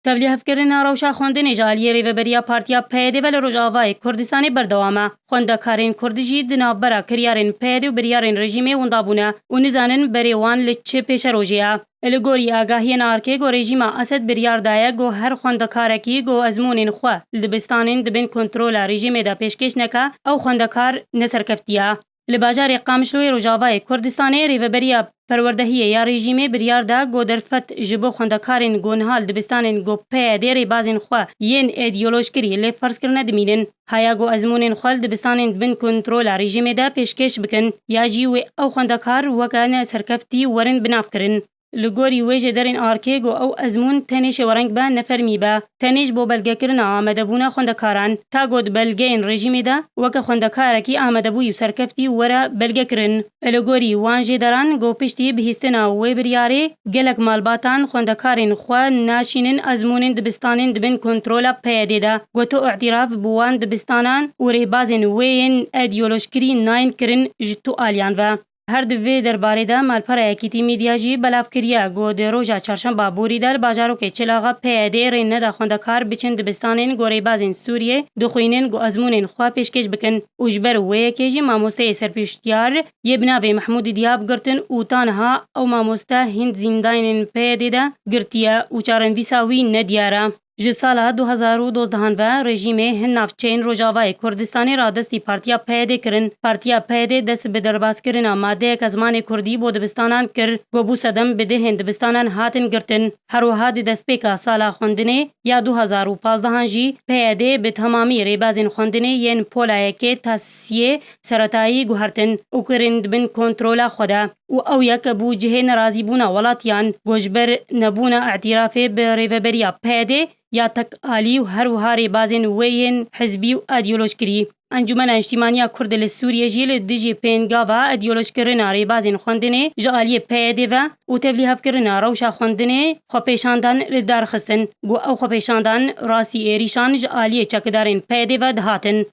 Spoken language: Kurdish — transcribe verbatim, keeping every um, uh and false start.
Tevlîhevkirina rewşa xwendinê ji aliyê rêveberiya Partiya P Y D ve li Rojavayê Kurdistanê berdewam e. Xwendekarên Kurd jî di navbera kiryarên P Y D û biryarên rejîmê winda bûne û nizanin berê wan li çi pêşerojê ye. Li gorî agahiyên arkê, ku rejîma Esed biryar daye ku her xwendekarekî ku ezmûnên xwe li dibistanên di bin kontrola rejîmê de pêşkêş neke, ew xwendekar neserkeftî ye. Li bajarê Qamişloyê Rojavayê Kurdistanê, rêveberiya perwerdehiyê ya rejîmê biryar da ku derfet ji bo xwendekarên ku niha li dibistanên ku P Y D rêbazên xwe yên îdeolojkirî lê ferz kirine dimînin. Haya ku ezmûnên xwe li dibistanên bin kontrola rejîmê de pêşkêş bikin, ya jî wê ew xwendekar weke neserkeftî werin binavkirin. Li gorî wê jêderên arkê ku ew ezmûn tenê şêwereng be, ne fermî be, tenê ji bo belgekirina amadebûna xwendekaran, ta ku di belgeyên rejîmê de weke xwendekarekî amadebûyî û serkeftî were belgekirin. Li gorî wan jêderan, ku piştî bihîstina wê biryarê gelek malbatan xwendekarên xwe naşînin ezmûnên dibistanên di bin kontrola P Y D de, ku tu îtîraf bi wan dibistanan û rêbazên wê yên îdeolojkirî nayên kirin ji tu aliyan ve. Her di vê derbarê de malpera Yekîtî Medya jî belav kiriye ku di roja çarşemba borî de li bajarokê Çilaxa P Y D rê neda xwendekar biçin dibistanên ku rêbazên Sûriyê dixwînin ku ezmûnên xwe pêşkêş bikin û ji ber wê yekê jî mamosteyê serpiştiyar yê bi navê Mehmûdî Diyab girtin û ta niha ew mamoste hîn zîndanên P Y D de girtiye û çarenivîsa wî nediyar e. Ji sala du hezar û dozdehan ve rejîmê hin navçeyên Rojavayê Kurdistanê radestî Partiya P Y D kirin. Partiya P Y D dest bi derbazkirina madeyeke zimanê Kurdî bo dibistanan kir, ku bû sedem bi dehên dibistanan hatin girtin. Her wiha di destpêka sala xwendinê ya du hezar û pazdehan jî P Y D bi temamî rêbazên xwendinê yên pola yekê ta siyê seretayî guhertin û kirin di bin kontrola xwe de. Û ew yek bû cihê nerazîbûna welatiyan, ku ji ber nebûna îtîrafê bi rêveberiya P Y D ya tek alî û her wiha rêbazên wê yên hizbî û îdeolojkirî. Encûmena Niştîmaniya Kurd li Sûriyê jî li dijî pêngava îdeolojkirina rêbazên xwendinê ji aliyê P Y D ve û tevlîhevkirina rewşa xwendinê xwepêşandan li dar xistin, ku ew xwepêşandan rastî êrîşan ji aliyê çekidarên P Y D ve dihatin.